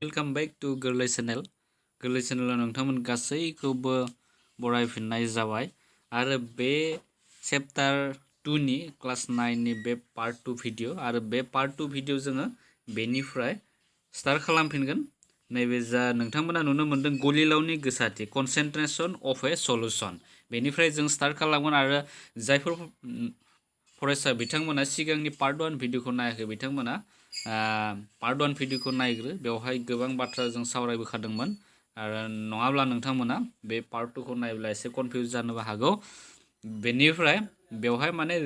Welcome back to गोरलै channel. गोरलै चेनेलाव नोंथांमोन गासैखौबो बरायफिननाय जाबाय आरो बे चैप्टार 2 नि क्लास 9 नि बे पार्ट 2 भिडिअ आरो बे पार्ट 2 भिडिअ जोङो बेनिफ्राय स्टार्ट खालामफिनगोन। नैबे जा नोंथांमोना नुनो मोनदों गलिलावनि गोसारथि कनसेन्ट्रेशन अफ ए सल्यूशन बेनिफ्राय जों स्टार्ट खालामगोन आरो जायफोर फरायसा बिथांमोना सिगांनि पार्ट 1 भिडिअखौ नायाखै बिथांमोना पार्ट 1 भिडिअखौ नायग्रो बेवहाय गोबां बाथ्रा जों सावरायबोखादोंमोन आरो नङाब्ला नोंथांमोना बे पार्ट 2 खौ नायब्ला एसे कनफ्यूज जानोबो हागौ। बेनिफ्राय बेवहाय माने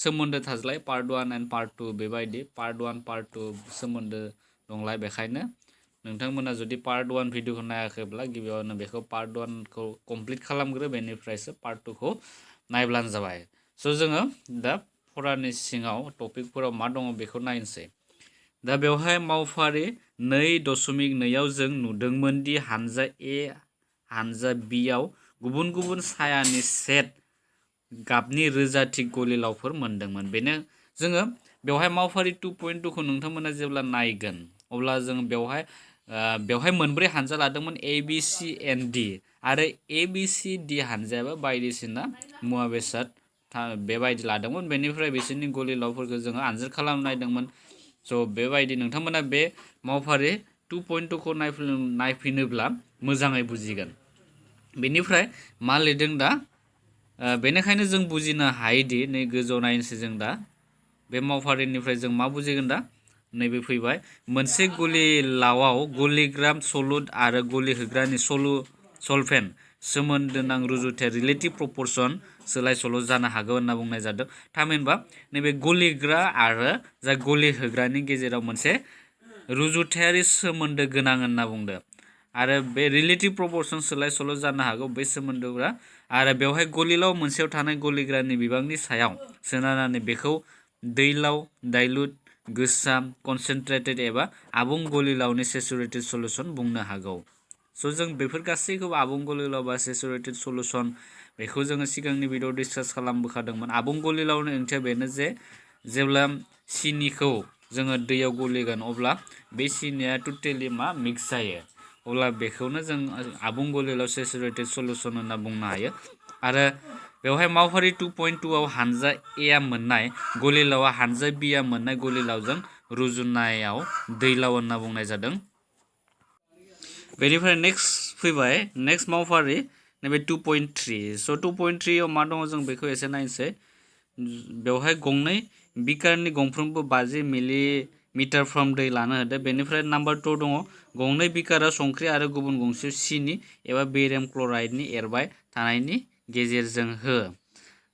सोमोन्दो थाज्लाय पार्ट 1 एन्ड पार्ट 2 बेबायदि पार्ट 1 पार्ट 2 सोमोन्दो दंलाय बेखायनो नोंथांमोना जुदि पार्ट 1 भिडिअखौ नायाखैब्ला गिबियावनो बेखौ पार्ट 1 खौ कमप्लिट खालामग्रो बेनिफ्रायसो पार्ट 2 खौ नायब्लानो जाबाय। स' जोङो दा फरानि सिङाव टपिकफोराव मा दङ बेखौ नायनोसै। दा बेवहाय मावफारि 2.2 आव जों नुदोंमोन दि हानजा ए हानजा बी आव गुबुन गुबुन सायानि सेट गाबनि रोजाथि गलिलावफोर मोनदोंमोन। बेनो जोङो बेवहाय मावफारि 2.2 खौ नोंथांमोना जेब्ला नायगोन अब्ला जों बेवहाय मोनब्रै हानजा लादोंमोन A B C and D आरो ए बी सी डी हानजायाबो बायदिसिना मुवा बेसाद बेबायदि लादोंमोन। बेनिफ्राय बिसोरनि गलिलावफोरखौ जोङो आनजाद खालामनो नायदोंमोन। स' बेबायदि नोंथांमोना बे मावफारि 2.2 खौ नायफिनोब्ला मोजाङै बुजिगोन। बेनिफ्राय मा लिरदों दा बेनिखायनो जों बुजिनो हायोदि नै गोजौआव नायनोसै जों दा बे मावफारिनिफ्राय जों मा बुजिगोन दा नैबे फैबाय मोनसे गलिलावाव गलिग्रा सलुट आरो गलिहोग्रानि सल्भेन्ट सोमोन्दो नां रुजुथाया रिलेटिभ प्रपर्शन सोलाय सोल' जानो हागौ होनना बुंनाय जादों। थामहिनबा नैबे गलिग्रा आरो जा गलिहोग्रानि गेजेराव मोनसे रुजुथायारि सोमोन्दो गोनां होनना बुंदों आरो बे रिलेटिभ प्रपर्शन सोलाय सोल' जानो हागौ बे सोमोन्दोफोरा आरो बेवहाय गलिलाव मोनसेयाव थानाय गलिग्रानि बिबांनि सायाव सोनारनानै बेखौ दैलाव डाइल्युट गोसा कनसेन्ट्रेटेड एबा आबुं गलिलावनि सेचुरेटेड सल्युशन बुंनो हागौ। स' जों बेफोर गासैखौबो आबुं गलिलाव बा सेचुरेटेड सल्युशन बेखौ जोङो सिगांनि भिडिअ डिसकास खालामबोखादोंमोन। आबुं गलिलावनि ओंथिया बेनो जे जेब्ला सिनिखौ जोङो दैयाव गलिगोन अब्ला बे सिनिया टटेलि मा मिक्स जायो अब्ला बेखौनो जों आबुं गलिलाव सेचुरेटेड सल्युशन होनना बुंनो हायो। आरो बेवहाय मावफारि 2.2 आव हानजा ए आ मोननाय गलिलावा हानजा बी आ मोननाय गलिलावजों रुजुनायाव दैलाव होनना बुंनाय जादों। बेनिफ्राय नेक्स्ट फैबाय नेक्स्ट मावफारि नैबे 2.3 स' 2.3 आव मा दङ जों बेखौ एसे नायनोसै। बेवहाय गंनै बिकारनि गंफ्रोमबो 50 मिलिमिटारफ्राम दै लानो होदो। बेनिफ्राय नाम्बार 2 दङ गंनै बिकाराव संख्रि आरो गुबुन गंसेयाव सिनि एबा बेरियाम क्लराइडनि एरबाय थानायनि गेजेरजों हो।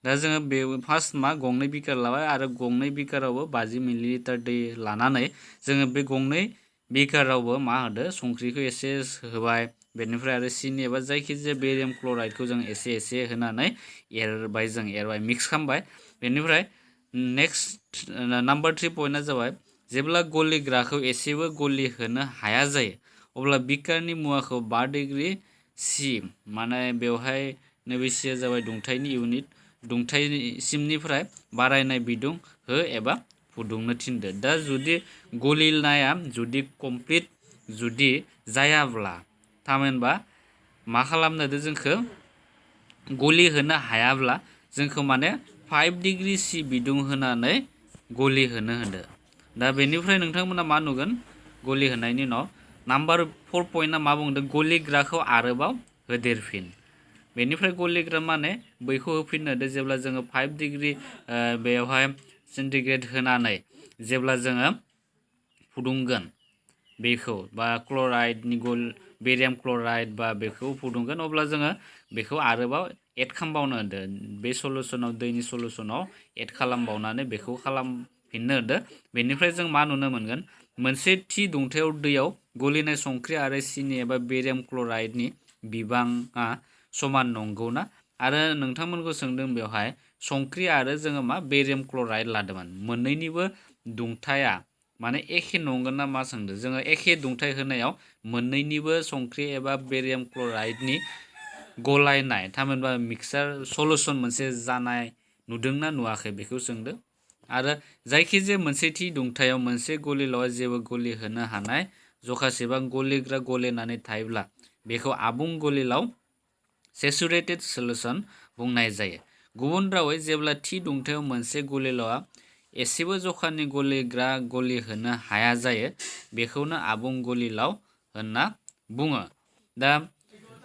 दा जोङो बे फार्स्ट मा गंनै बिकार लाबाय आरो गंनै बिकारावबो 50 मिलिलिटार दै लानानै जोङो बे गंनै बिकारावबो मा होदो संख्रिखौ एसे होबाय बेनिफ्राय आरो सिनि एबा जायखिजाया बेरियाम क्लराइडखौ जों एसे एसे होनानै एरबाय मिक्स खालामबाय। बेनिफ्राय नेक्स्ट नाम्बार 3 पइन्टआ जाबाय जेब्ला गलिग्राखौ एसेबो गलि होनो हाया जायो अब्ला बिकारनि मुवाखौ 5 डिग्री सि माने बेवहाय नैबे सिया जाबाय दुंथायनि इउनिट दुंथायसिमनिफ्राय बारायनाय बिदुं हो एबा फुदुंनो थिनदो। दा जुदि गलिनाया जुदि कमप्लिट जुदि जायाब्ला थामहिनबा मा खालामनो होदो जोंखौ गलि होनो हायाब्ला जोंखौ माने 5 डिग्री सि बिदुं होनानै गलि होनो होदो। दा बेनिफ्राय नोंथांमोना मा नुगोन गलि होनायनि उनाव नाम्बार 4 पइन्टआ मा बुंदों गलिग्राखौ आरोबाव होदेरफिन। बेनिफ्राय गलिग्रा माने बैखौ होफिननो होदो जेब्ला जोङो 5 डिग्री बेवहाय सेन्टिग्रेड होनानै जेब्ला जोङो फुदुंगोन बेखौ बा क्लराइडनि बेरियाम क्लराइड बा बेखौ फुदुंगोन अब्ला जोङो बेखौ आरोबाव एड खालामबावनो होदो बे सल्युशनाव दैनि सल्युशनाव एड खालामबावनानै बेखौ खालामफिननो होदो। बेनिफ्राय जों मा नुनो मोनगोन मोनसे थि दुंथायाव दैयाव गलिनाय संख्रि आरो सिनि एबा बेरियाम क्लराइडनि बिबाङा समान नंगौना आरो नोंथांमोनखौ सोंदों बेवहाय संख्रि आरो जोङो मा बेरियाम क्लराइड लादोंमोन मोननैनिबो दुंथाया माने एखे नंगोन ना मा सोंदों जोङो एखे दुंथाय होनायाव मोननैनिबो संख्रि एबा बेरियाम क्लराइडनि गलायनाय थामहिनबा मिक्सार सल्युशन मोनसे जानाय नुदोंना नुवाखै बेखौ सोंदो। आरो जायखिजाया मोनसे थि दुंथायाव मोनसे गलिलावा जेबो गलि होनो हानाय जखासेबां गलिग्रा गलिनानै थायोब्ला बेखौ आबुं गलिलाव सेचुरेटेड सल्युशन बुंनाय जायो। गुबुन रावै जेब्ला थि दुंथायाव मोनसे गलिलावआ एसेबो जखानि गलिग्रा गलिहोनो हाया जायो बेखौनो आबुं गलिलाव होनना बुङो। दा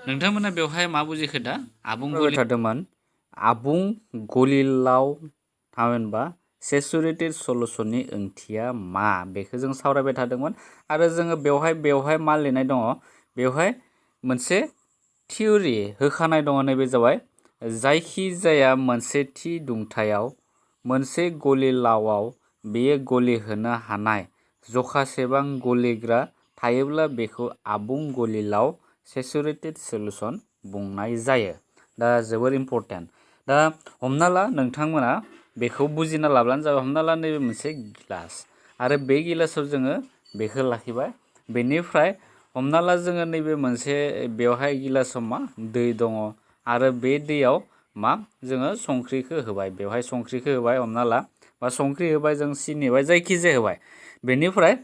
नोंथांमोना बेवहाय मा बुजिखो दा आबुं गलि थादोंमोन आबुं गलिलाव थामहिनबा सेचुरेटेड सल्युशननि ओंथिया मा बेखौ जों सावरायबाय थादोंमोन आरो जोङो बेवहाय मा लिरनाय दङ बेवहाय मोनसे थिउरि होखानाय दङ नैबे जाबाय जायखि जाया मोनसे थि दुंथायाव मोनसे गलिलावआव बेयो गलिहोनो हानाय जखासेबां गलिग्रा थायोब्ला बेखौ आबुं गलिलाव सेचुरेटेड सल्युशन बुंनाय जायो। दा जोबोर इम्पर्टेन्ट। दा हमना ला नोंथांमोना बेखौ बुजिना लाब्लानो जाबाय। हमना ला नैबे मोनसे गिलास आरो बे गिलासाव जोङो बेखौ लाखिबाय। बेनिफ्राय हमना ला जोङो नैबे मोनसे बेवहाय गिलासाव मा दै दङ आरो बे दैयाव मा जोङो संख्रिखौ होबाय। बेवहाय संख्रिखौ होबाय हमना ला बा संख्रि होबाय जों सिनि होबाय जायखिजाया होबाय। बेनिफ्राय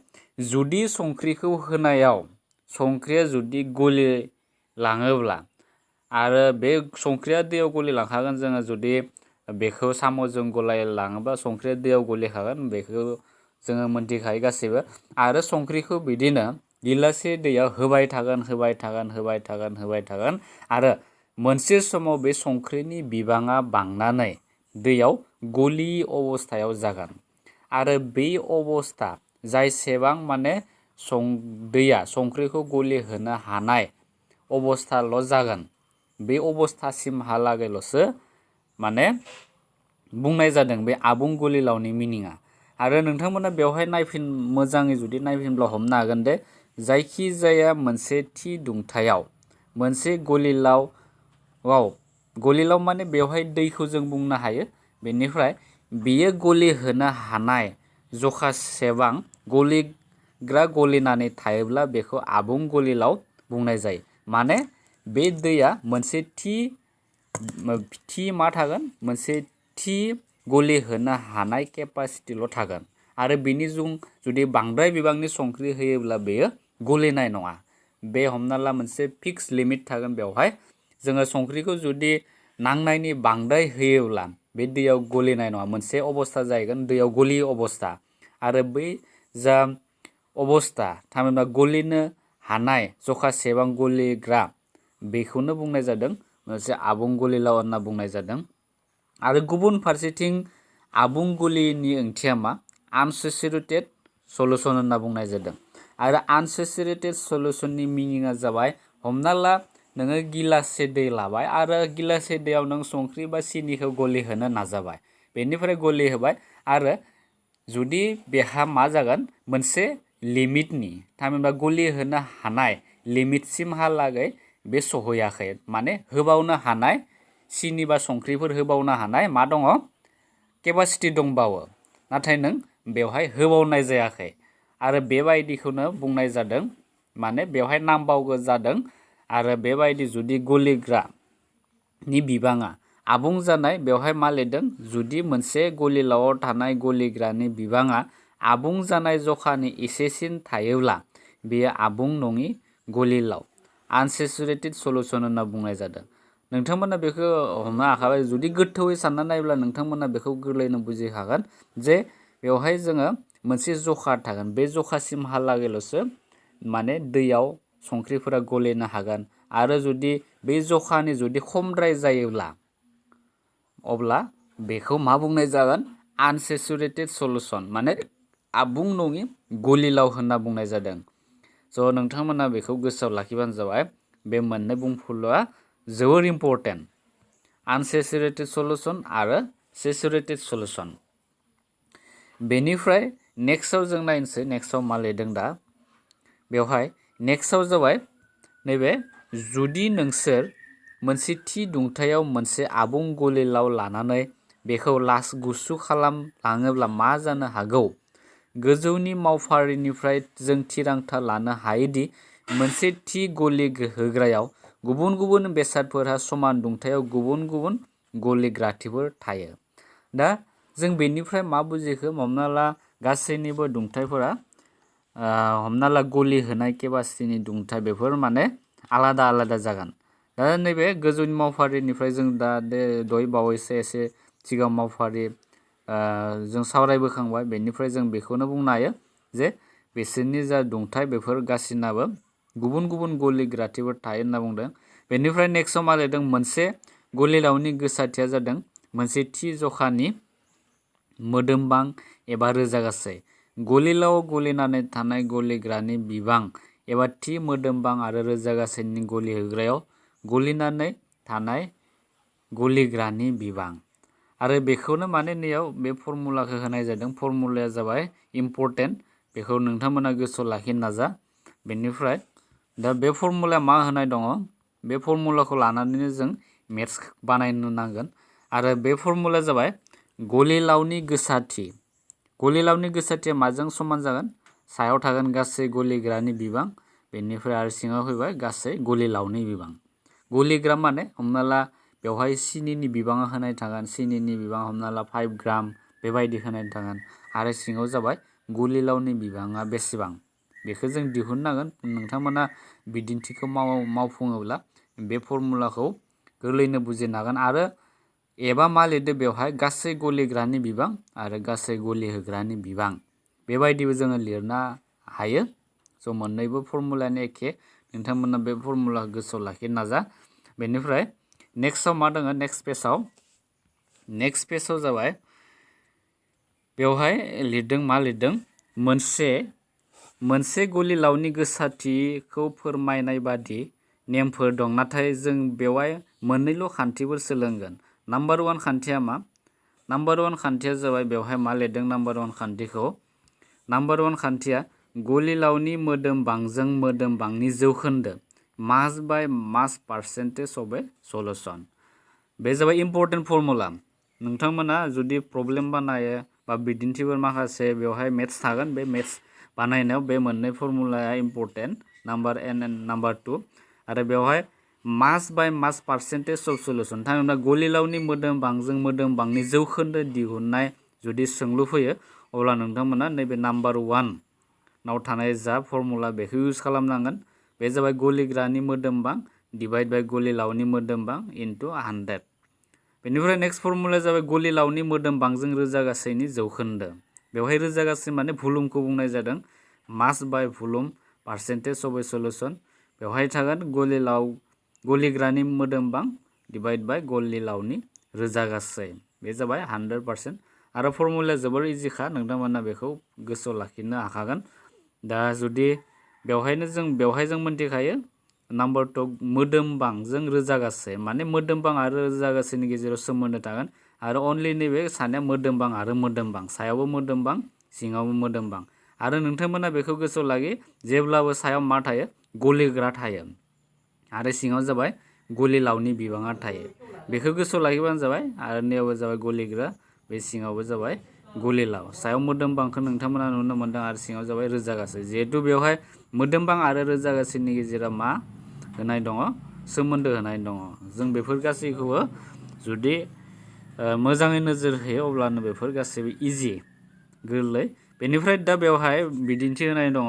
जुदि संख्रिखौ होनायाव संख्रिया जुदि गलिलाङोब्ला आरो बे संख्रिया दैयाव गलिलांखागोन जोङो जुदि बेखौ साम'जों गलायलाङोबा संख्रिया दैयाव गलिखागोन बेखौ जोङो मोनथिखायो गासैबो। आरो संख्रिखौ बिदिनो गिलाससे दैयाव होबाय थागोन आरो मोनसे समाव बे संख्रिनि बिबाङा बांनानै दैयाव गलि अबस्थायाव जागोन आरो बे अबस्था जायसेबां माने दैया संख्रिखौ गलिहोनो हानाय अबस्थाल' जागोन बे अबस्थासिमहालागैल'सो माने बुंनाय जादों बे आबुं गलिलावनि मिनिङा। आरो नोंथांमोना बेवहाय मोजाङै जुदि नायफिनब्ला हमनो हागोन दे जायखि जाया मोनसे थि दुंथायाव मोनसे गलिलाव माने बेवहाय दैखौ जों बुंनो हायो। बेनिफ्राय बेयो गलिहोनो हानाय जखासेबां गलिनानै थायोब्ला बेखौ आबुं गलिलाव बुंनाय जायो। माने बे दैया मोनसे थि मा थागोन मोनसे थि गलिहोनो हानाय केपासिटिल' थागोन आरो बिनि जुदि बांद्राय बिबांनि संख्रि होयोब्ला बेयो गलिनाय नङा। बे हमना ला मोनसे फिक्स लिमिट थागोन। बेवहाय जोङो संख्रिखौ जुदि नांनायनि बांद्राय होयोब्ला बे दैयाव गलिनाय नङा मोनसे अबस्था जाहैगोन दैयाव गलि अबस्था आरो बै जा अबस्था थामहिनबा गलिनो हानाय जखासेबां गलिग्रा बेखौनो बुंनाय जादों मोनसे आबुं गलिलाव होनना बुंनाय जादों। आरो गुबुन फारसेथिं आबुं गलिनि ओंथिया मा आनसेचुरेटेड सल्युशन होनना बुंनाय जादों। आरो आनसेचुरेटेड सल्युशननि मिनिङा जाबाय हमना ला नोङो गिलाससे दै लाबाय आरो गिलाससे दैयाव नों संख्रि बा सिनिखौ गलिहोनो नाजाबाय बेनिफ्राय गलिहोबाय आरो जुदि बेहा मा जागोन मोनसे लिमिटनि थामहिनबा गलिहोनो हानाय लिमिटसिमहालागै बे सहैयाखै माने होबावनो हानाय सिनि बा संख्रिफोर होबावनो हानाय मा दङ केपासिटि दंबावो नाथाय नों बेवहाय होबावनाय जायाखै आरो बेबायदिखौनो बुंनाय जादों माने बेवहाय नांबावगौ जादों। आरो बेबायदि जुदि गलिग्रानि बिबाङा आबुं जानाय बेवहाय मा लिरदों जुदि मोनसे गलिलावआव थानाय गलिग्रानि बिबाङा आबुं जानाय जखानि एसेसिन थायोब्ला बेयो आबुं नङि गलिलाव आनसेचुरेटेड सल्युशन होनना बुंनाय जादों। नोंथांमोना बेखौ हमनो हाखाबाय। जुदि गोथौयै सानना नायोब्ला नोंथांमोना बेखौ गोरलैनो बुजिखागोन जे बेवहाय जोङो मोनसे जखा थागोन बे जखासिमहालागैल'सो माने दैयाव संख्रिफोरा गलिनो हागोन आरो जुदि बे जखानि जुदि खमद्राय जायोब्ला अब्ला बेखौ मा बुंनाय जागोन आनसेचुरेटेड सल्युशन माने आबुं नङि गलिलाव होनना बुंनाय जादों। स' नोंथांमोना बेखौ गोसोआव लाखिबानो जाबाय। बे मोननै बुंफुरलुआ जोबोर इम्पर्टेन्ट आनसेचुरेटेड सल्युशन आरो सेचुरेटेड सल्युशन। बेनिफ्राय नेक्स्टआव जों नायनोसै नेक्स्टआव मा लिरदों दा बेवहाय नेक्स्टआव जाबाय नैबे जुदि नोंसोर मोनसे थि दुंथायाव मोनसे आबुं गलिलाव लानानै बेखौ गुसु खालामलाङोब्ला मा जानो हागौ। गोजौनि मावफारिनिफ्राय जों थिरांथा लानो हायोदि मोनसे थि गलि होग्रायाव गुबुन गुबुन बेसादफोरहा समान दुंथायाव गुबुन गुबुन गलिग्राथिफोर थायो। दा जों बेनिफ्राय मा बुजिखो हमना ला गासैनिबो दुंथायफोरा हमना ला गलि होनाय केपासिटिनि दुंथाय बेफोर माने आलादा आलादा जागोन। दा नैबे गोजौनि मावफारिनिफ्राय जों दा दहाय बावैसो एसे सिगां मावफारि जों सावरायबोखांबाय, बेनिफ्राय जों बेखौनो बुंनो हायो जे बिसोरनि जा दुंथाय बेफोर गासिनाबो गुबुन गुबुन गलिग्राथिफोर थायो होनना बुंदों। बेनिफ्राय नेक्स्टआव मा लिरदों, मोनसे गलिलावनि गोसारथिया जादों मोनसे थि जखानि मोदोमबां एबा रोजा गासै। गलिलाव गलिनानै थानाय गलिग्रानि बिबां एबा थि मोदोमबां आरो रोजा गासैनि गलिहोग्रायाव गलिनानै थानाय गलिग्रानि बिबां। आरो बेखौनो माने नैयाव बे फर्मुलाखौ होनाय जादों। फर्मुलाया जाबाय इम्पर्टेन्ट, बेखौ नोंथांमोना गोसोआव लाखिनो नाजा। बेनिफ्राय दा बे फर्मुलाया मा होनाय दङ, बे फर्मुलाखौ लानानैनो जों मेथ्स बानायनो नांगोन। आरो बे फर्मुलाया जाबाय गलिलावनि गोसारथि। गलिलावनि गोसारथिया माजों समान जागोन, सायाव थागोन गासै गलिग्रानि बिबां, बेनिफ्राय आरो सिङाव फैबाय गासै गलिलावनि बिबां। गलिग्रा माने हमना ला बेवहाय सिनिनि बिबाङा होनाय थागोन, सिनिनि बिबां हमना ला 5 ग्राम बेबायदि होनाय थागोन। आरो सिङाव जाबाय गलिलावनि बिबाङा बेसेबां, बेखौ जों दिहुननांगोन। नोंथांमोना बिदिन्थिखौ मावफुङोब्ला बे फर्मुलाखौ गोरलैनो बुजिनो हागोन। आरो एबा मा लिरदो बेवहाय गासै गलिग्रानि बिबां आरो गासै गलिहोग्रानि बिबां, बेबायदिबो जोङो लिरनो हायो। स' मोननैबो फर्मुलायानो एखे, नोंथांमोना बे फर्मुलाखौ गोसोआव लाखिनो नाजा। बेनिफ्राय नेक्स्टआव मा दङ, नेक्स्ट पेजआव जाबाय बेवहाय लिरदों, मा लिरदों, मोनसे गलिलावनि गोसारथिखौ फोरमायनाय बादि नेमफोर दं, नाथाय जों बेवहाय मोननैल' खान्थिफोर सोलोंगोन। नाम्बार 1 खान्थिया मा? नाम्बार 1 खान्थिया जाबाय बेवहाय मा लिरदों, नाम्बार 1 खान्थिखौ, नाम्बार 1 खान्थिया गलिलावनि मोदोमबांजों मोदोमबांनि जौखोन्दो, mass by mass percentage of a solution. बे जाबाय इम्पर्टेन्ट फर्मुला। नोंथांमोना जुदि प्रब्लेम बानायो बा बिदिन्थिफोर माखासे बेवहाय मेथ्स थागोन, बे मेथ्स बानायनायाव बे मोननै फर्मुलाया important, number N and number 2। आरो बेवहाय mass by mass percentage of solution, थामहिनबा गलिलावनि मोदोमबांजों मोदोमबांनि जौखोन्दो दिहुननाय जुदि सोंलु फैयो, अब्ला नोंथांमोना नैबे नाम्बार 1 नाव थानाय जा फर्मुला बेखौ इउज खालामनांगोन। बे जाबाय गलिग्रानि मोदोमबां डिभाइड बाय गलिलावनि मोदोमबां इनटु 100। बेनिफ्राय नेक्स्ट फर्मुलाया जाबाय गलिलावनि मोदोमबांजों रोजा गासैनि जौखोन्दो। बेवहाय रोजा गासै माने भुलुमखौ बुंनाय जादों, mass by volume percentage of a solution. बेवहाय थागोन गलिग्रानि मोदोमबां डिभाइड बाय गलिलावनि रोजा गासै, बे जाबाय 100%। आरो फर्मुलाया जोबोर इजिखा, नोंथांमोना बेखौ गोसोआव लाखिनो हाखागोन। दा जुदि बेवहाय जों मोनथिखायो नाम्बार 2 मोदोमबांजों रोजा गासै माने मोदोमबां आरो रोजा गासैनि गेजेराव सोमोन्दो थागोन। आरो अनलि नैबे सानैया मोदोमबां आरो मोदोमबां, सायावबो मोदोमबां सिङावबो मोदोमबां। आरो नोंथांमोना बेखौ गोसोआव लाखि, जेब्लाबो सायाव मा थायो, गलिग्रा थायो आरो सिङाव जाबाय गलिलावनि बिबाङा थायो, बेखौ गोसोआव लाखिबानो जाबाय। आरो नैयावबो जाबाय गलिग्रा, बे सिङावबो जाबाय गलिलाव। सायाव मोदोमबांखौ नोंथांमोना नुनो मोनदों आरो सिङाव जाबाय रोजा गासै। जिहेथु बेवहाय मोदोमबां आरो रोजा गासैनि गेजेराव मा होनाय दङ, सोमोन्दो होनाय दङ। जों बेफोर गासैखौबो जुदि मोजाङै नोजोर होयो अब्लानो बेफोर गासैबो इजि, गोरलै। बेनिफ्राय दा बेवहाय बिदिन्थि होनाय दङ,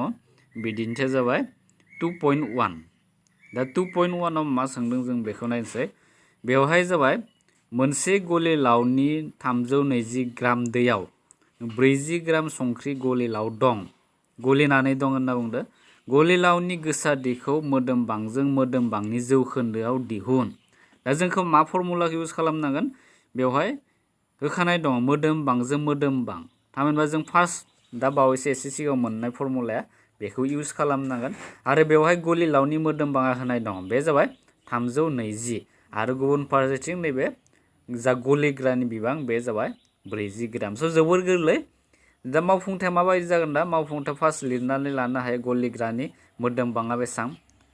बिदिन्थिया जाबाय 2.1। दा 2.1 आव मा सोंदों जों बेखौ नायनोसै। बेवहाय जाबाय मोनसे गलिलावनि 320 ग्राम दैयाव 40 ग्राम संख्रि गलिनानै दं होनना बुंदों। गलिलावनि गोसारथिखौ मोदोमबांजों मोदोमबांनि जौखोन्दोआव दिहुन। दा जोंखौ मा फर्मुलाखौ इउज खालामनांगोन, बेवहाय होखानाय दङ मोदोमबांजों मोदोमबां, थामहिनबा जों फार्स्ट दा बावैसो एसे सिगाङाव मोननाय फर्मुलाया बेखौ इउज खालामनांगोन। आरो बेवहाय गलिलावनि मोदोमबाङा होनाय दङ, बे जाबाय 320। आरो गुबुन फारसेथिं नैबे जा गलिग्रानि बिबां बे जाबाय 40 ग्राम। स' जोबोर गोरलै। दा मावफुंथाया माबायदि जागोन, दा मावफुंथाया फार्स्ट लिरनानै लानो हायो, गलिग्रानि मोदोमबाङा बेसेबां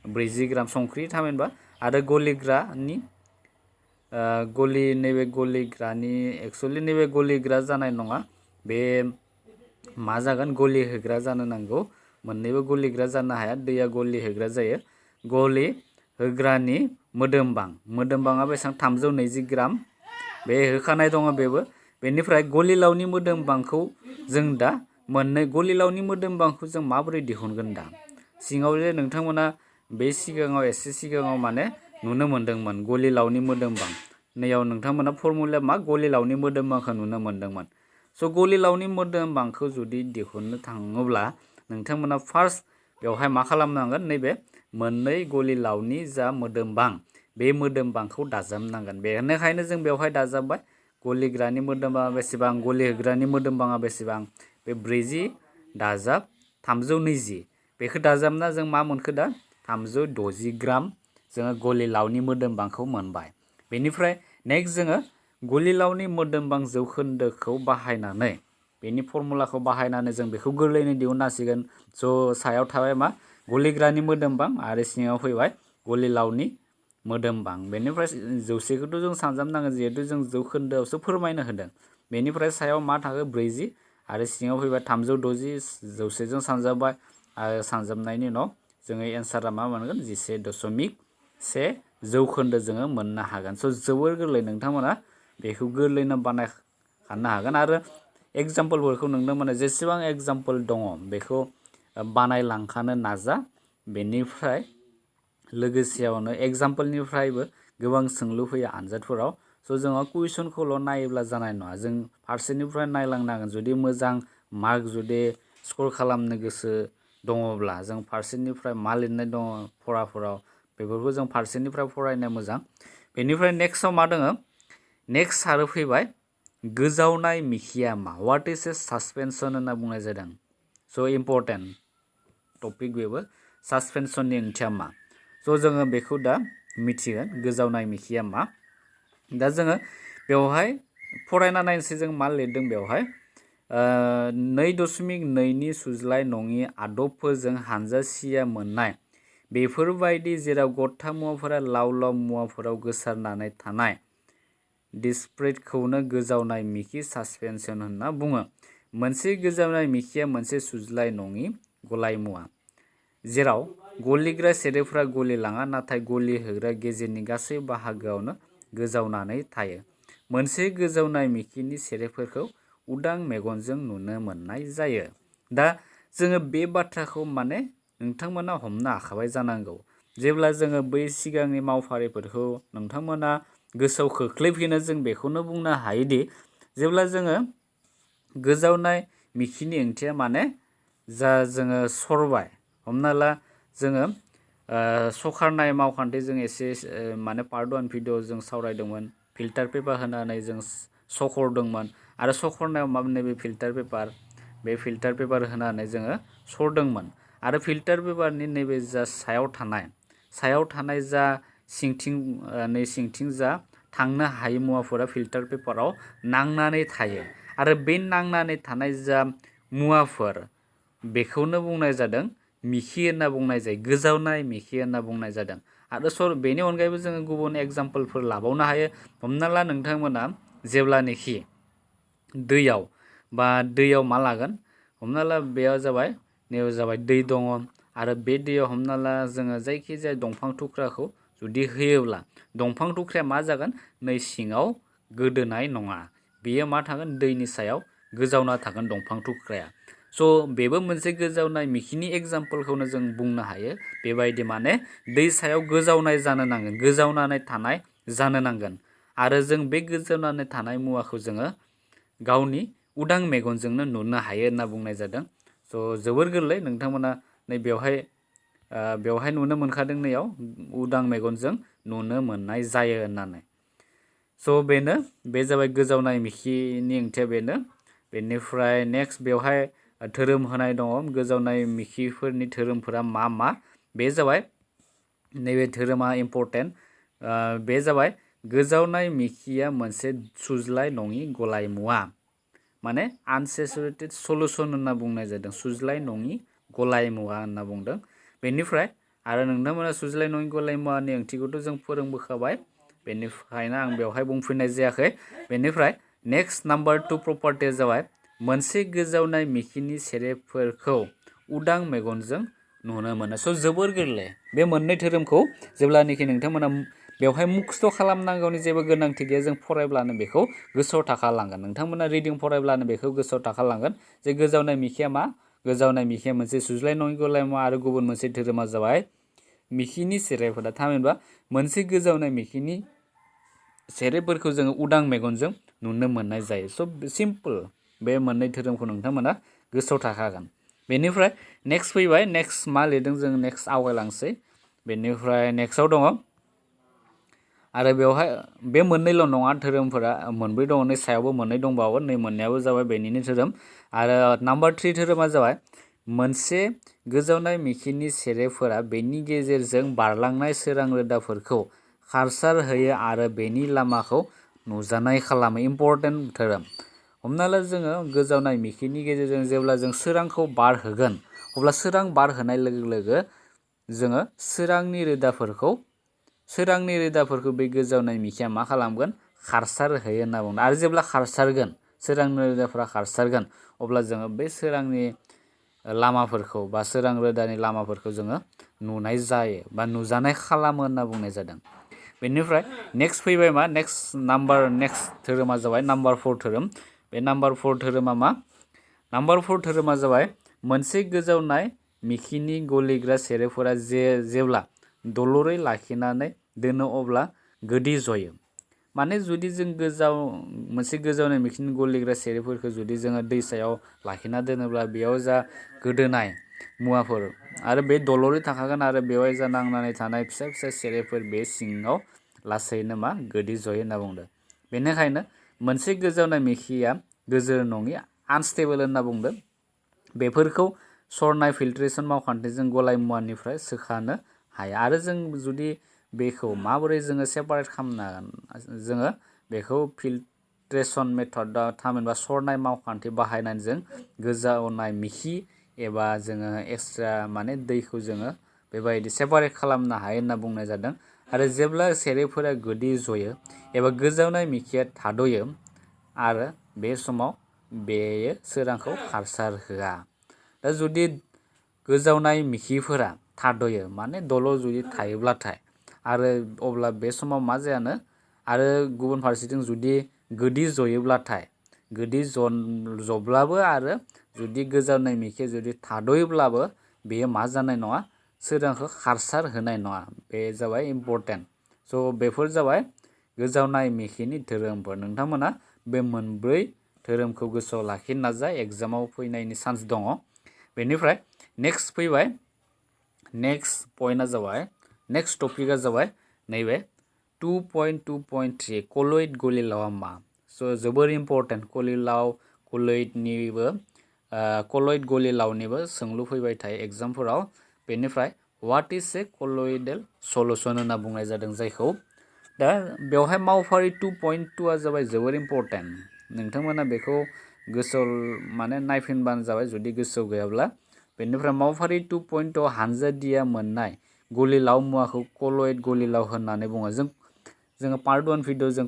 40 ग्राम संख्रि, थामहिनबा आरो गलिग्रानि नैबे गलिग्रानि एक्सुवेलि नैबे गलिग्रा जानाय नङा, बे मा जागोन, गलिहोग्रा जानो नांगौ। मोननैबो गलिग्रा जानो हाया, दैया गलिहोग्रा जायो। गलिहोग्रानि मोदोमबाङा बेसेबां 320 ग्राम, बे होखानाय दङ बेबो। बेनिफ्राय गलिलावनि मोदोमबांखौ जों दा मोननै गलिलावनि मोदोमबांखौ जों माबोरै दिहुनगोन दा सिङाव जे नोंथांमोना बे सिगाङाव एसे सिगाङाव माने नुनो मोन्दोंमोन गलिलावनि मोदोमबां नैयाव नोंथांमोना फर्मुलाया मा गलिलावनि मोदोमबांखौ नुनो मोन्दोंमोन स' गलिलावनि मोदोमबांखौ जुदि दिहुननो थाङोब्ला नोंथांमोना फार्स्ट बेवहाय मा खालामनांगोन नैबे मोननै गलिलावनि जा मोदोमबां बे मोदोमबांखौ दाजाबनांगोन बेनिखायनो जों बेवहाय दाजाबबाय गलिग्रानि मोदोमबाङा बेसेबां गलिहोग्रानि मोदोमबाङा बेसेबां बे 40 दाजाब 320 बेखौ दाजाबना जों मा मोनखो दा 360 ग्राम जोङो गलिलावनि मोदोमबांखौ मोनबाय बेनिफ्राय नेक्स्ट जोङो गलिलावनि मोदोमबां जौखोन्दोखौ बाहायनानै बेनि फर्मुलाखौ बाहायनानै जों बेखौ गोरलैयैनो दिहुननो हासिगोन स' सायाव थाबाय मा गलिग्रानि मोदोमबां आरो सिङाव फैबाय गलिलावनि मोदोमबां बेनिफ्राय जौसेखौथ' जों सानजाबनांगोन जिहेतु जों जौखोन्दोआवसो फोरमायनो होदों बेनिफ्राय सायाव मा थाखो 40 आरो सिङाव फैबाय 360 जौसेजों सानजाबबाय आरो सानजाबनायनि उनाव जोङो एन्सारा मा मोनगोन 11.1 जौखोन्दो जोङो मोननो हागोन स' जोबोर गोरलै नोंथांमोना बेखौ गोरलैनो बानायखानो हागोन आरो एग्जाम्पलफोरखौ नोंथांमोना जेसेबां एग्जाम्पल दङ बेखौ बानायलांखानो नाजा बेनिफ्राय लोगोसेयावनो एग्जाम्पलनिफ्रायबो गोबां सोंलु फैयो आनजादफोराव स' जोङो कुइसनखौल' नायोब्ला जानाय नङा जों फारसेनिफ्राय नायलांनांगोन जुदि मोजां मार्क जुदि स्कर खालामनो गोसो दङब्ला जों फारसेनिफ्राय मा लिरनाय दङ फराफोराव बेफोरखौ जों फारसेनिफ्राय फरायनाया मोजां बेनिफ्राय नेक्स्टआव मा दङ नेक्स्ट आरो फैबाय गोजावनाय मिखिया मा व्हाट इज ए सासपेनसन होनना बुंनाय जादों स' इम्परटेन्ट टपिक बेबो सासपेनसननि ओंथिया मा स' जोङो बेखौ दा मिथिगोन गोजावनाय मिखिया मा दा जोङो बेवहाय फरायना नायनोसै जों मा लिरदों बेवहाय 2.2 सुज्लाय नङि आदबफोरजों हानजा सिया मोननाय बेफोरबायदि जेराव गथा मुवाफोरा लाव लाव मुवाफोराव गोसारनानै थानाय डिस्प्रेटखौनो गोजावनाय मिखि सासपेनसन होनना बुङो मोनसे गोजावनाय मिखिया मोनसे सुज्लाय नङि गलाय मुवा जेराव गलिग्रा सेरेफोरा गलिलाङा नाथाय गलि होग्रा गेजेरनि गासै बाहागोआवनो गोजावनानै थायो मोनसे गोजावनाय मिखिनि सेरेफोरखौ उदां मेगनजों नुनो मोननाय जायो दा जोङो बे बाथ्राखौ माने नोंथांमोना हमनो हाखाबाय जानांगौ जेब्ला जोङो बै सिगांनि मावफारिफोरखौ नोंथांमोना गोसोआव खोख्लैफिनो जों बेखौनो बुंनो हायोदि जेब्ला जोङो गोजावनाय मिखिनि ओंथिया माने जा जोङो सरबाय हमना ला जोङो सखारनाय मावखान्थि जों एसे माने पार्ट 1 भिडिअ जों सावरायदोंमोन फिल्टार पेपार होनानै जों सखरदोंमोन आरो सखरनायाव मा नैबे फिल्टार पेपार होनानै जोङो सरदोंमोन आरो फिल्टार पेपारनि नैबे जा सायाव थानाय जा सिंथिं जा थांनो हायै मुवाफोरा फिल्टार पेपाराव नांनानै थायो आरो बे नांनानै थानाय जा मुवाफोर बेखौनो बुंनाय जादों मिखि होनना बुंनाय जायो गोजावनाय मिखि होनना बुंनाय जादों आरो बेनि अनगायैबो जोङो गुबुन एग्जाम्पलफोर लाबावनो हायो हमना ला नोंथांमोना जेब्लानोखि दैयाव मा लागोन हमना ला बेयाव जाबाय नैयाव जाबाय दै दङ आरो बे दैयाव हमना ला जोङो जायखिजाया दंफां थुख्राखौ जुदि होयोब्ला दंफां थुख्राया मा जागोन नै सिङाव गोदोनाय नङा बेयो मा थागोन दैनि सायाव गोजावना थागोन दंफां थुख्राया स' बेबो मोनसे गोजावनाय मिखिनि एग्जाम्पलखौनो जों बुंनो हायो बेबायदि माने दै सायाव गोजावनाय जानो नांगोन गोजावनानै थानाय जानो नांगोन आरो जों बे गोजावनानै थानाय मुवाखौ जोङो गावनि उदां मेगनजोंनो नुनो हायो होनना बुंनाय जादों स' जोबोर गोरलै नोंथांमोना नै बेवहाय नुनो मोनखादों नैयाव उदां मेगनजों नुनो मोननाय जायो होननानै स' बे जाबाय गोजावनाय मिखिनि ओंथिया बेनिफ्राय नेक्स्ट बेवहाय धोरोम होनाय दङ गोजावनाय मिखिफोरनि धोरोमफोरा मा बे जाबाय नैबे धोरोमा इम्परटेन्ट बे जाबाय गोजावनाय मिखिया मोनसे सुज्लाय नङि गलाय मुवा माने आनसेचुरेटेड सल्युसन होनना बुंनाय जादों सुज्लाय नङि गलाय मुवा होनना बुंदों बेनिफ्राय आरो नोंथांमोना सुज्लाय नङि गलाय मुवानि ओंथिखौथ' जों फोरोंबोखाबाय बेनिखायनो आं बेवहाय बुंफिननाय जायाखै बेनिफ्राय नेक्स्ट नाम्बार 2 प्रपार्टिया जाबाय मोनसे गोजावनाय मिखिनि सेरेफोरखौ उदां मेगनजों नुनो मोनो स' जोबोर गोरलै बे मोननै धोरोमखौ जेब्लानोखि नोंथांमोना बेवहाय मुखस्थ' खालामनांगौनि जेबो गोनांथि गैया जों फरायब्लानो बेखौ गोसोआव थाखालांगोन नोंथांमोना रिडिं फरायब्लानो बेखौ गोसोआव थाखालांगोन जे गोजावनाय मिखिया मा गोजावनाय मिखिया मोनसे सुज्लाय नङि गलाय मुवा आरो गुबुन मोनसे धोरोमा जाबाय मिखिनि सेरेफोरा थामहिनबा मोनसे गोजावनाय मिखिनि सेरेफोरखौ जोङो उदां मेगनजों नुनो मोननाय जायो स' सिम्पल बे मोननै धोरोमखौ नोंथांमोना गोसोआव थाखागोन बेनिफ्राय नेक्स्ट फैबाय नेक्स्ट मा लिरदों जों नेक्स्ट आवगायलांसै बेनिफ्राय नेक्स्टआव दङ आरो बेवहाय बे मोननैल' नङा धोरोमफोरा मोनब्रै दङ नै सायावबो मोननै दंबावो नै मोननैयाबो जाबाय बेनिनो धोरोम आरो नाम्बार 3 धोरोमा जाबाय मोनसे गोजावनाय मिखिनि सेरेफोरा बेनि गेजेरजों बारलांनाय सोरां रोदाफोरखौ खारसार होयो आरो बेनि लामाखौ नुजानाय खालामो इम्परटेन्ट धोरोम हमना ला जोङो गोजावनाय मिखिनि गेजेरजों जेब्ला जों सोरांखौ बारहोगोन अब्ला सोरां बारहोनाय लोगो लोगो जोङो सोरांनि रोदाफोरखौ बे गोजावनाय मिखिया मा खालामगोन खारसार होयो होनना बुङो आरो जेब्ला खारसारगोन सोरांनि रोदाफोरा खारसारगोन अब्ला जोङो बे सोरांनि लामाफोरखौ बा सोरां रोदानि लामाफोरखौ जोङो नुनाय जायो बा नुजानाय खालामो होनना बुंनाय जादों बेनिफ्राय नेक्स्ट फैबाय मा नेक्स्ट धोरोमा जाबाय नाम्बार 4 धोरोम बे नाम्बार 4 धोरोमा मा नाम्बार 4 धोरोमा जाबाय मोनसे गोजावनाय मिखिनि गलिग्रा सेरेफोरा जेब्ला दलरै लाखिनानै दोनो अब्ला गोदि जयो माने जुदि जों मोनसे गोजावनाय मिखिनि गलिग्रा सेरेफोरखौ जुदि जोङो दैसायाव लाखिना दोनोब्ला बेयाव जा गोदोनाय मुवाफोर आरो बे दलरै थाखागोन आरो बेवहाय जा नांनानै थानाय फिसा फिसा सेरेफोर बे सिङाव लासैनो मा गोदि जयो होनना बुंदों बेनिखायनो मोनसे गोजावनाय मिखिया गोजोर नङि आनस्टेबल होनना बुंदों बेफोरखौ सरनाय फिल्ट्रेशन मावखान्थिजों गलाय मुवानिफ्राय सोखानो हाया आरो जों जुदि बेखौ माबोरै जोङो सेपारेट खालामनो हागोन जोङो बेखौ फिल्ट्रेशन मेथड थामहिनबा सरनाय मावखान्थि बाहायनानै जों गोजावनाय मिखि एबा जोङो एक्सट्रा माने दैखौ जोङो बेबायदि सेपारेट खालामनो हायो होनना बुंनाय जादों आरो जेब्ला सेरेफोरा गोदि जयो एबा गोजावनाय मिखिया थाद'यो आरो बे समाव बेयो सोरांखौ खारसार होआ दा जुदि गोजावनाय मिखिफोरा थाद'यो माने दल' जुदि थायोब्लाथाय आरो अब्ला बे समाव मा जायानो आरो गुबुन फारसेथिं जुदि गोदि जयोब्लाथाय गोदि जब्लाबो आरो जुदि गोजावनाय मिखिया जुदि थाद'योब्लाबो बेयो मा जानाय नङा सोरांखौ खारसार होनाय नङा बे जाबाय इम्परटेन्ट स' बेफोर जाबाय गोजावनाय मिखिनि धोरोमफोर नोंथांमोना बे मोनब्रै धोरोमखौ गोसोआव लाखिनो नाजा एग्जामाव फैनायनि चान्स दङ बेनिफ्राय नेक्स्ट फैबाय नेक्स्ट पइन्टआ जाबाय नेक्स्ट टपिकआ जाबाय नैबे 2.2.3 कलइड गलिलावआ मा स' जोबोर इम्परटेन्ट कलइड गलिलावनिबो सोंलु फैबाय थायो एग्जामफोराव बेनिफ्राय व्हाट इज ए कलइडेल सल्युशन होनना बुंनाय जादों जायखौ दा बेवहाय मावफारि 2.2आ जाबाय जोबोर इम्परटेन्ट नोंथांमोना बेखौ गोसोआव माने नायफिनबानो जाबाय जुदि गोसोआव गैयाब्ला बेनिफ्राय मावफारि 2.2 हानजा डिया मोननाय गलिलाव मुवाखौ कलइड गलिलाव होननानै बुङो जोङो पार्ट 1 भिडिअ जों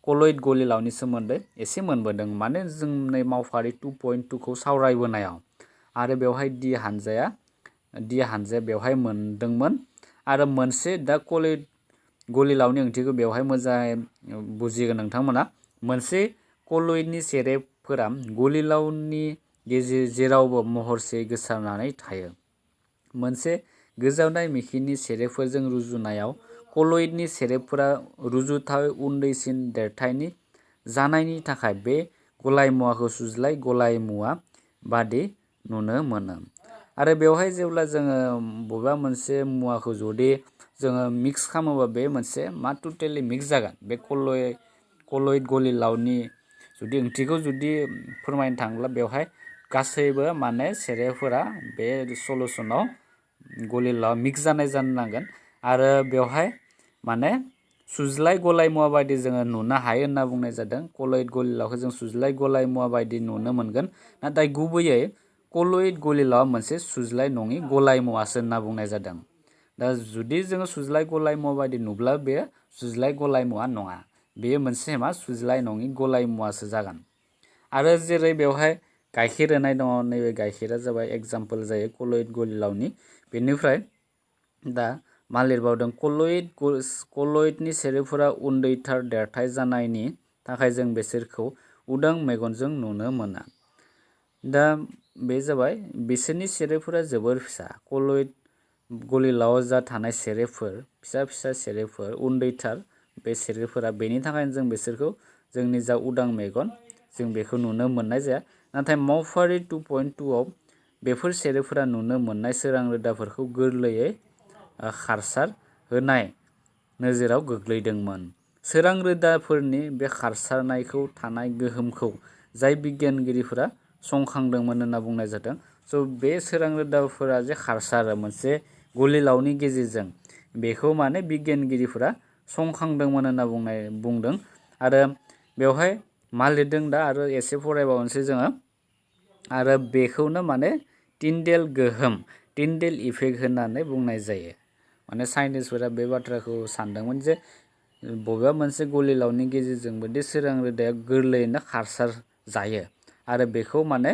कलइड गलिलावनि सोमोन्दै एसे मोनबोदों माने जों नै मावफारि 2.2 खौ सावरायबोनायाव आरो बेवहाय डि हानजाया बेवहाय मोनदोंमोन आरो मोनसे दा कलइड गलिलावनि ओंथिखौ बेवहाय मोजाङै बुजिगोन नोंथांमोना मोनसे कलइडनि सेरेफफोरा गलिलावनि जेरावबो महरसे गोसारनानै थायो मोनसे गोजावनाय मिखिनि सेरेफफोरजों रुजुनायाव कलइडनि सेरेफफोरा रुजुथावै उन्दैसिन देरथायनि जानायनि थाखाय बे गलाय मुवाखौ सुज्लाय गलाय मुवा बादि नुनो मोनो आरो बेवहाय जेब्ला जोङो बबेबा मोनसे मुवाखौ जुदि जोङो मिक्स खालामोबा बे मोनसे मा टटेलि मिक्स जागोन बे कलइड गलिलावनि जुदि ओंथिखौ जुदि फोरमायनो थाङोब्ला बेवहाय गासैबो माने सेरेफफोरा बे सल्युशनाव गलिलाव मिक्स जानाय जानो नांगोन आरो बेवहाय माने सुज्लाय गलाय मुवा बायदि जोङो नुनो हायो होनना बुंनाय जादों कलइड गलिलावखौ जों सुज्लाय गलाय मुवा बायदि नुनो मोनगोन नाथाय गुबैयै कलइड गलिलावआ मोनसे सुज्लाय नङि गलाय मुवासो होनना बुंनाय जादों दा जुदि जोङो सुज्लाय गलाय मुवा बायदि नुब्ला बेयो सुज्लाय गलाय मुवा नङा बेयो मोनसे मा सुज्लाय नङि गलाय मुवासो जागोन आरो जेरै बेवहाय गाइखेर होनाय दङ नैबे गाइखेरा जाबाय एग्जाम्पल जायो कलइड गलिलावनि बेनिफ्राय दा मा लिरबावदों कलयडनि सेरेफोरा उन्दैथार देरथाय जानायनि थाखाय जों बिसोरखौ उदां मेगनजों नुनो मोना। दा बे जाबाय बिसोरनि सेरेफोरा जोबोर फिसा। कलयड गलिलाव जा थानाय सेरेफोर फिसा फिसा सेरेफोर उन्दैथार बे सेरेफोरा बेनि थाखायनो जों बिसोरखौ जोंनि जा उदां मेगन जों बेखौ नुनो मोननाय जाया। नाथाय मावफारि 2.2 आव बेफोर सेरेफोरा नुनो मोननाय सोरां रोदाफोरखौ गोरलैयै खारसार होनाय नोजोराव गोग्लैदोंमोन। सोरां रोदाफोरनि बे खारसारनायखौ थानाय गोहोमखौ जाय बिगियानगिरिफोरा संखांदोंमोन होनना बुंनाय जादों। बे सोरां रोदाफोरा जे खारसारो मोनसे गलिलावनि गेजेरजों बेखौ माने बिगियानगिरिफोरा संखांदोंमोन होनना बुंदों। आरो बेवहाय मा लिरदों दा आरो एसे फरायबावनोसै जोङो। आरो बेखौनो माने टिन्डेल गोहोम टिन्डेल इफेक्ट होननानै बुंनाय जायो। माने साइन्टिस्टफोरा बे बाथ्राखौ सानदोंमोन जे बबेबा मोनसे गलिलावनि गेजेरजोंबो दि सोरां रोदाया गोरलैयैनो खारसार जायो आरो बेखौ माने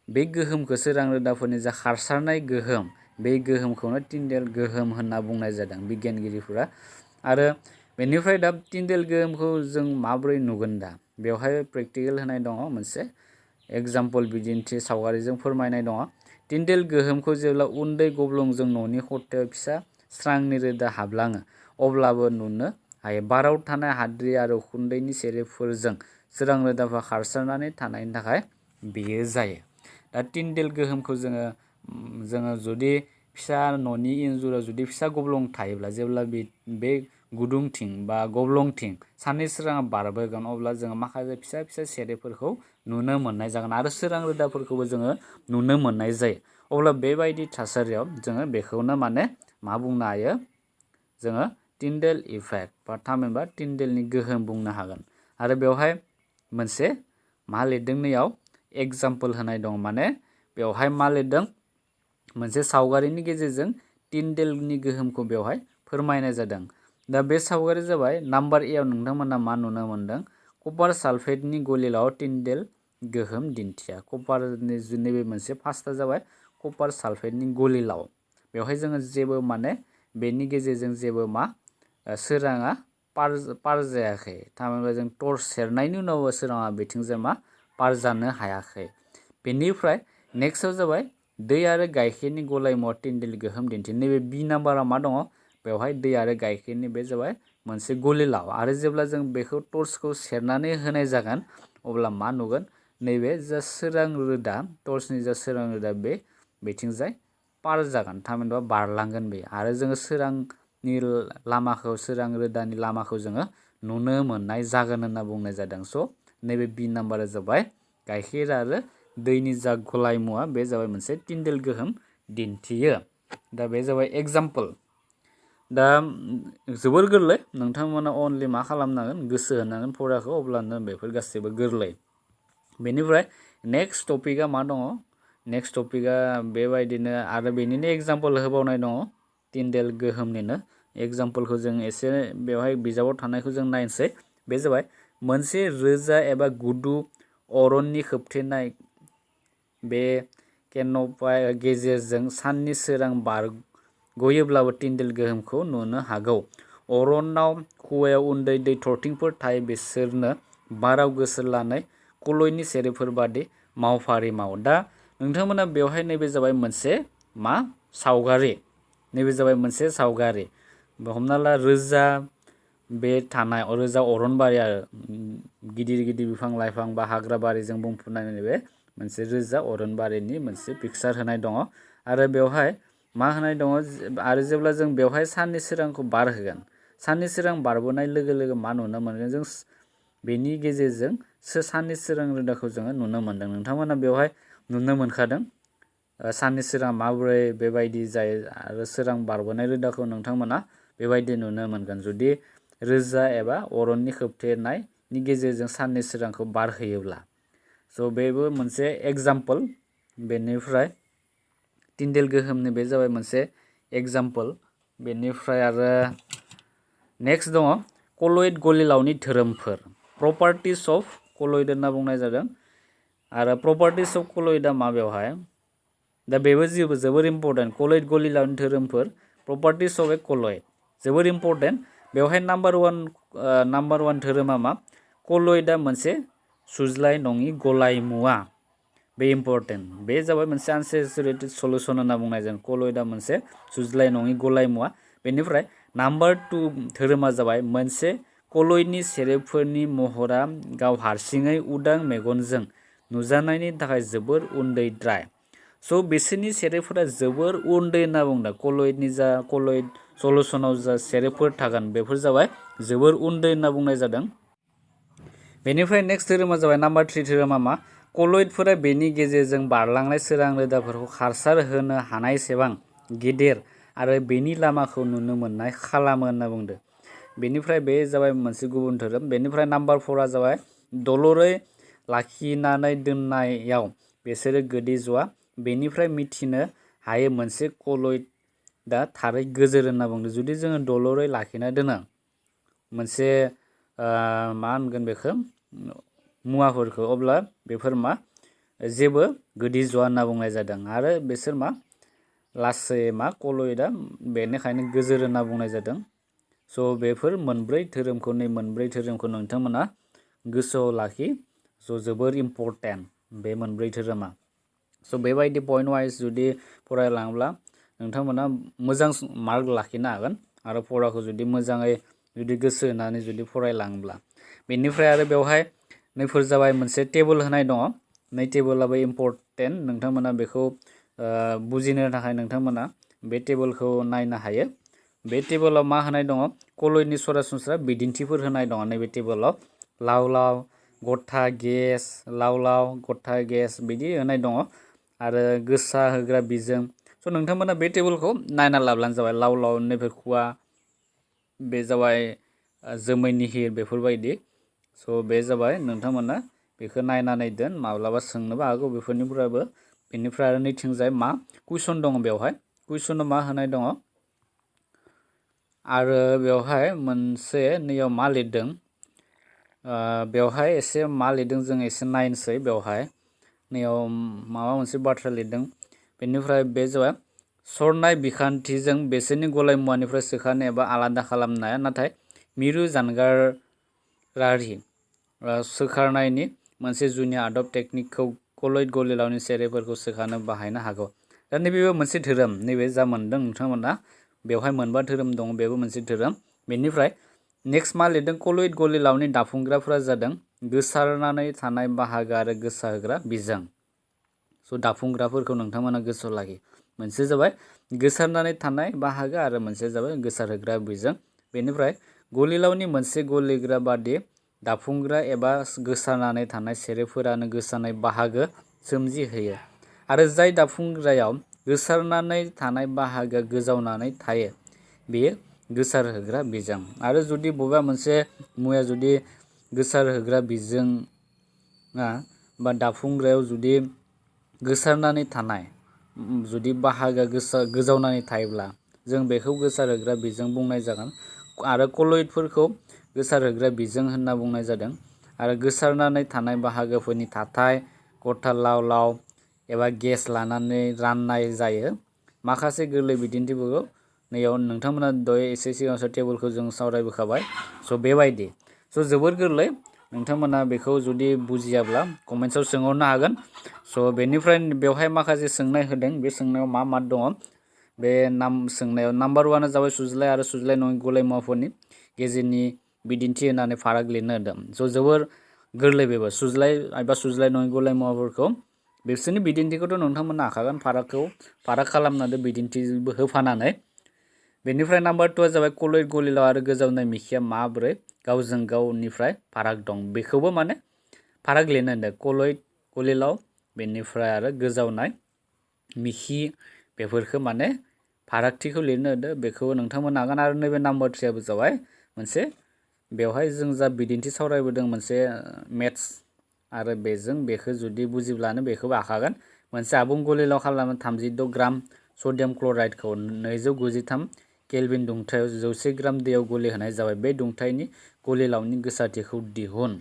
बे गोहोमखौ सोरां रोदाफोरनि जा खारसारनाय गोहोम बे गोहोमखौनो टिन्डेल गोहोम होनना बुंनाय जादों बिगियानगिरिफोरा। आरो बेनिफ्राय दा टिन्डेल गोहोमखौ जों माबोरै नुगोन दा बेवहाय प्रेक्टिकेल होनाय दङ मोनसे एग्जाम्पल बिदिन्थि सावगारिजों फोरमायनाय दङ। टिन्डेल गोहोमखौ जेब्ला उन्दै गब्लंजों न'नि खथायाव फिसा स्रांनि रोदा हाबलाङो अब्लाबो नुनो हायो। बाराव थानाय हाद्रि आरो उखुन्दैनि सेरेफोरजों सोरां रोदाफोरा खारसारनानै थानायनि थाखाय बेयो जायो। दा टिन्डेल गोहोमखौ जोङो जुदि फिसा न'नि इन्जुराव जुदि फिसा गब्लं थायोब्ला जेब्ला बे गुदुंथिं बा गब्लंथिं साननि सोराङा बारबोगोन अब्ला जोङो माखासे फिसा फिसा सेरेफोरखौ नुनो मोननाय जागोन आरो सोरां रोदाफोरखौबो जोङो नुनो मोननाय जायो। अब्ला बेबायदि थासारियाव जोङो बेखौनो माने मा बुंनो हायो जोङो टिन्डेल इफेक्ट बा थामहिनबा टिन्डेलनि गोहोम बुंनो हागोन। आरो बेवहाय मोनसे मा लिरदों नैयाव एग्जाम्पल होनाय दं। माने बेवहाय मा लिरदों मोनसे सावगारिनि गेजेरजों टिन्डेलनि गोहोमखौ बेवहाय फोरमायनाय जादों। दा बे सावगारि जाबाय नाम्बार ए आव नोंथांमोना मा नुनो मोनदों कपार सालफेटनि गलिलाव टिन्डेल गोहोम दिन्थिया। कपारनि नैबे मोनसे फार्स्टआ जाबाय कपार सालफेटनि गलिलाव। बेवहाय जोङो जेबो माने बेनि गेजेरजों जेबो सोराङा पार जायाखै। थामहिनबा जों टर्च सेरनायनि उनावबो सोराङा बिथिंजाय पार जानो हायाखै। बेनिफ्राय नेक्स्टआव जाबाय दै आरो गाइखेरनि गलायमुवा टिन्डेल गोहोम दिन्थियो। नैबे बि नाम्बाराव मा दङ बेवहाय दै आरो गाइखेरनि बे जाबाय मोनसे गलिलाव आरो जेब्ला जों बेखौ टर्चखौ सेरनानै होनाय जागोन अब्ला मा नुगोन नैबे जा सोरां रोदा टर्चनि जा सोरां रोदा बे बिथिंजाय पार जागोन थामहिनबा बारलांगोन बे आरो जोङो सोरांनि लामाखौ सोरां रोदानि लामाखौ जोङो नुनो मोननाय जागोन होनना बुंनाय जादों। नैबे बि नाम्बारा जाबाय गाइखेर आरो दैनि जा गलायमुवा बे जाबाय मोनसे टिन्डेल गोहोम दिन्थियो। दा बे जाबाय एग्जाम्पल। दा जोबोर गोरलै नोंथांमोना अनलि मा खालामनांगोन गोसो होनांगोन फराखौ अब्लानो बेफोर गासैबो गोरलै। बेनिफ्राय नेक्स्ट टपिकआ मा दङ नेक्स्ट टपिकआ बेबायदिनो आरो बेनिनो एग्जाम्पल होबावनाय दङ टिन्डेल गोहोमनिनो एग्जाम्पलखौ जों एसे बेवहाय बिजाबाव थानायखौ जों नायनोसै। बे जाबाय मोनसे रोजा एबा गुदु अरननि खोबथेनाय बे केन'पाइ गेजेरजों साननि सोरां बारग'योब्लाबो टिन्डेल गोहोमखौ नुनो हागौ। अरनाव खुवायाव उन्दै दै थरथिंफोर थायो बिसोरनो बाराव गोसारलानाय कलयनि सेरेफोर बादि मावफारि मावो। दा नोंथांमोना बेवहाय नैबे जाबाय मोनसे सावगारि नैबे जाबाय मोनसे सावगारि हमना ला रोजा बे थानाय रोजा अरनबारि आरो गिदिर गिदिर बिफां लाइफां बा हाग्रा बारिजों बुंफबनाय नैबे मोनसे रोजा अरनबारिनि मोनसे पिकचार होनाय दङ। आरो बेवहाय मा होनाय दङ आरो जेब्ला जों बेवहाय साननि सोरांखौ बारहोगोन साननि सोरां बारबोनाय लोगो लोगो मा नुनो मोनगोन जों बेनि गेजेरजों साननि सोरां रोदाखौ जोङो नुनो मोनदों। नोंथांमोना बेवहाय नुनो मोनखादों साननि सोरां माबोरै बेबायदि जायो आरो सोरां बारबोनाय रोदाखौ नोंथांमोना बेबायदि नुनो मोनगोन जुदि रोजा एबा अरननि खोबथेनायनि गेजेरजों साननि सोरांखौ बारहोयोब्ला। बेबो मोनसे एग्जाम्पल। बेनिफ्राय टिन्डेल गोहोमनि बे जाबाय मोनसे एग्जाम्पल। बेनिफ्राय आरो नेक्स्ट दङ कलयड गलिलावनि धोरोमफोर प्रपार्टिस अफ कलयड होनना बुंनाय जादों। आरो प्रपार्टिस अफ कलयडआ मा बेवहाय दा बेबो जोबोर इम्पर्टेन्ट कलयड गलिलावनि धोरोमफोर प्रपार्टिस अफ ए कलइड जोबोर इम्पर्टेन्ट बेवहाय नाम्बार वान धोरोमा मा कलइडा मोनसे सुज्लाय नङि गलाय मुवा बे इम्पर्टेन्ट बे जाबाय मोनसे आनसेचुरेटेड सल्युशन होनना बुंनाय जों कलइडा मोनसे सुज्लाय नङि गलाय मुवा बेनिफ्राय नाम्बार 2 धोरोमा जाबाय मोनसे कलइडनि सेरेबफोरनि महरा गाव हारसिङै उदां मेगनजों नुजानायनि थाखाय जोबोर उन्दैद्राय स' बिसोरनि सेरेबफोरा जोबोर उन्दै होनना बुंदों कलइडनि जा कलइड सल्युशनाव जा सेरेबफोर थागोन बेफोर जाबाय जोबोर उन्दै होनना बुंनाय जादों बेनिफ्राय नेक्स्ट धोरोमा जाबाय नाम्बार 3 धोरोमा मा कलइडफोरा बेनि गेजेरजों बारलांनाय सोरां रोदाफोरखौ खारसार होनो हानायसेबां गेदेर आरो बेनि लामाखौ नुनो मोननाय खालामो होनना बुंदों बेनिफ्राय बे जाबाय मोनसे गुबुन धोरोम बेनिफ्राय नाम्बार 4 जाबाय दलरै लाखिनानै दोननायाव बिसोरो गोदै ज'आ बेनिफ्राय मिथिनो हायो मोनसे कलइडा थारै गोजोर होनना बुंदों जुदि जोङो दलरै लाखिना दोनो मोनसे मा होनगोन बेखौ मुवाफोरखौ अब्ला बेफोर मा जेबो गोदै ज'आ होनना बुंनाय जादों आरो बिसोर मा लासै मा कलइडा बेनिखायनो गोजोर होनना बुंनाय जादों स' बेफोर मोनब्रै धोरोमखौ नोंथांमोना गोसोआव लाखि स' जोबोर इम्पर्टेन्ट बे मोनब्रै धोरोमा स' बेबायदि पइन्ट वाइज जुदि फरायलाङोब्ला नोंथांमोना मोजां मार्क लाखिनो हागोन आरो फराखौ जुदि मोजाङै जुदि गोसो होनानै जुदि फरायलाङोब्ला बेनिफ्राय आरो बेवहाय नैफोर जाबाय मोनसे टेबोल होनाय दङ नै टेबोलाबो इम्पर्टेन्ट नोंथांमोना बेखौ बुजिनो थाखाय नोंथांमोना बे टेबोलखौ नायनो हायो बे टेबोलाव मा होनाय दङ कलइडनि सरासनस्रा बिदिन्थिफोर होनाय दङ नैबे टेबोलाव लाव लाव गथा गेस लाव लाव गथा गेस बिदि होनाय दङ आरो गोसा होग्रा बिजों स' नोंथांमोना बे टेबोलखौ नायना लाब्लानो जाबाय लाव लाव नैबे खुवा बे जाबाय जोमैनि हिर बेफोरबायदि स' बे जाबाय नोंथांमोना बेखौ नायनानै दोन माब्लाबा सोंनोबो हागौ बेफोरनिफ्रायबो बेनिफ्राय आरो नैथिंजाय मा कुइसन दङ बेवहाय कुइसनाव मा होनाय दङ आरो बेवहाय मोनसे नैयाव मा लिरदों बेवहाय एसे मा लिरदों जों एसे नायनोसै बेवहाय नैयाव माबा मोनसे बाथ्रा लिरदों बेनिफ्राय बे जाबाय सरनाय बिखान्थिजों बेसोरनि गलाय मुवानिफ्राय सोखानो एबा आलादा खालामनाया नाथाय मिरु जानगारारि सोखारनायनि मोनसे जुनिया आदब टेकनिकखौ कलइड गलिलावनि सेरेबफोरखौ सोखानो बाहायनो हागौ दा नैबेबो मोनसे धोरोम नैबे जा मोनदों नोंथांमोना बेवहाय मोनबा धोरोम दं बेबो मोनसे धोरोम बेनिफ्राय नेक्स्ट मा लिरदों कलइड गलिलावनि दाफुंग्राफोरा जादों गोसारनानै थानाय बाहागो आरो गोसारहोग्रा बिजों स' दाफुंग्राफोरखौ नोंथांमोना गोसोआव लाखि मोनसे जाबाय गोसारनानै थानाय बाहागो आरो मोनसे जाबाय गोसारहोग्रा बिजों बेनिफ्राय गलिलावनि मोनसे गलिग्रा बादि दाफुंग्रा एबा गोसारनानै थानाय सेरेबफोरानो गोसारनाय बाहागो सोमजिहोयो आरो जाय दाफुंग्रायाव गोसारनानै थानाय बाहागोआ गोजावनानै थायो बेयो गोसारहोग्रा बिजों आरो जुदि बबेबा मोनसे मुवाया जुदि गोसारहोग्रा बिजोङा बा दाफुंग्रायाव जुदि गोसारनानै थानाय जुदि बाहागोआ गोजावनानै थायोब्ला जों बेखौ गोसारहोग्रा बिजों बुंनाय जागोन आरो कलइडफोरखौ गोसारहोग्रा बिजों होनना बुंनाय जादों आरो गोसारनानै थानाय बाहागोफोरनि थाथाय गथा लाव लाव एबा गेस लानानै राननाय जायो माखासे गोरलै बिदिन्थिफोरखौ नैयाव नोंथांमोना दहाय एसे सिगाङावसो टेबोलखौ जों सावरायबोखाबाय स' बेबायदि स' जोबोर गोरलै नोंथांमोना बेखौ जुदि बुजियाब्ला कमेन्ट्सआव सोंहरनो हागोन स' बेनिफ्राय बेवहाय माखासे सोंनाय होदों बे सोंनायाव मा दङ बे सोंनायाव नाम्बार 1 जाबाय सुज्लाय आरो सुज्लाय नङि गलाय मुवाफोरनि गेजेरनि बिदिन्थि होनानै फाराग लिरनो होदों स' जोबोर गोरलै बेबो सुज्लाय एबा सुज्लाय नङि गलाय मुवाफोरखौ बिसोरनि बिदिन्थिखौथ' नोंथांमोना हाखागोन फाराग खालामनानै बिदिन्थिबो होफानानै बेनिफ्राय नाम्बार 2 जाबाय कलइड गलिलाव आरो गोजावनाय मिखिया माबोरै गावजों गावनिफ्राय फाराग दं बेखौबो माने फाराग लिरनो होदों कलइड गलिलाव बेनिफ्राय आरो गोजावनाय मिखि बेफोरखौ माने फारागथिखौ लिरनो होदों बेखौ नोंथांमोना हागोन आरो नैबे नाम्बार 3 जाबाय मोनसे बेवहाय जों जा बिदिन्थि सावरायबोदों मोनसे मेथ्स आरो बेखौ जुदि बुजिब्लानो बेखौबो हाखागोन मोनसे आबुं गलिलाव खालामनो 36 ग्राम सडियाम क्लराइडखौ 293 केल्विन दुंथायाव 100 ग्राम दैयाव गलिहोनाय जाबाय बे दुंथायनि गलिलावनि गोसारथिखौ दिहुन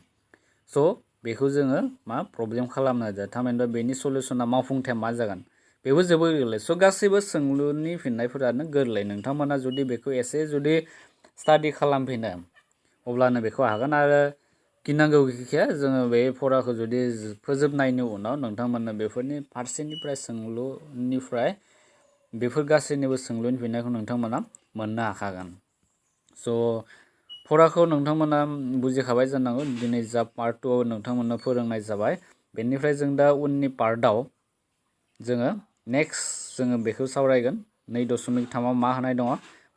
स' बेखौ जोङो मा प्रब्लेम खालामनो होदों थामहिनबा बेनि सल्युसना मावफुंथाया मा जागोन बेबो जोबोर गोरलै। स' गासैबो सोंलुनि फिननायफोरानो गोरलै। नोंथांमोना जुदि बेखौ एसे जुदि स्टाडि खालामफिनो अब्लानो बेखौ हागोन। आरो गिनांगौ गैखाया, जोङो बे फराखौ जुदि फोजोबनायनि उनाव नोंथांमोननो बेफोरनि फारसेनिफ्राय सोंलुनिफ्राय बेफोर गासैनिबो सोंलुनि फिननायखौ नोंथांमोना मोननो हाखागोन। स' फराखौ नोंथांमोना बुजिखाबाय जानांगौ। दिनै जा पार्ट 2 आव नोंथांमोननो फोरोंनाय जाबाय। बेनिफ्राय जों दा उननि पार्टआव जोङो जोङो बेखौ सावरायगोन। 2.3 मा होनाय दङ?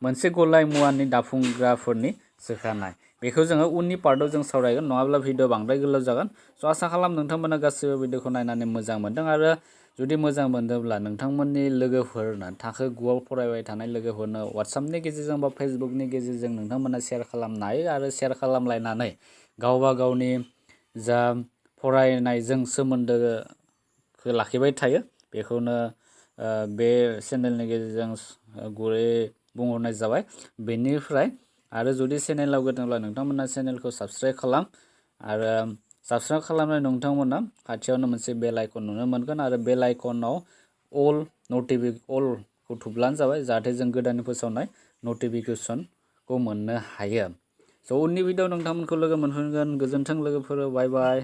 मोनसे गलाय मुवानि दाफुंग्राफोरनि सोखानाय। बेखौ जोङो उननि पार्टआव जों सावरायगोन, नङाब्ला भिडिअ बांद्राय गोलाव जागोन। स' आसा खालाम नोंथांमोना गासैबो भिडिअखौ नायनानै मोजां मोनदों। आरो जुदि मोजां मोनदोंब्ला नोंथांमोननि लोगोफोरनो, थाखो 9 आव फरायबाय थानाय लोगोफोरनो वाट्सएपनि गेजेरजों बा फेसबुकनि गेजेरजों नोंथांमोना शेयार खालामनो हायो। आरो शेयार खालामलायनानै गावबा गावनि जा फरायनायजों सोमोन्दोखौ लाखिबाय थायो, बेखौनो बे चेनेलनि गेजेरजों गुरै बुंहरनाय जाबाय। बेनिफ्राय आरो जुदि चेनेलाव गोदानब्ला नोंथांमोना चेनेलखौ साबस्क्राइब खालाम। आरो साबस्क्राइब खालामनाय नोंथांमोना खाथियावनो मोनसे बेल आइकन नुनो मोनगोन। आरो बेल आइकनाव अलखौ थुब्लानो जाबाय, जाहाथे जों गोदान फोसावनाय नटिफिकेसनखौ मोननो हायो। स' उननि भिडिअ नोंथांमोनखौ लोगो मोनफिनगोन। गोजोन्थों लोगोफोर, बाय बाय।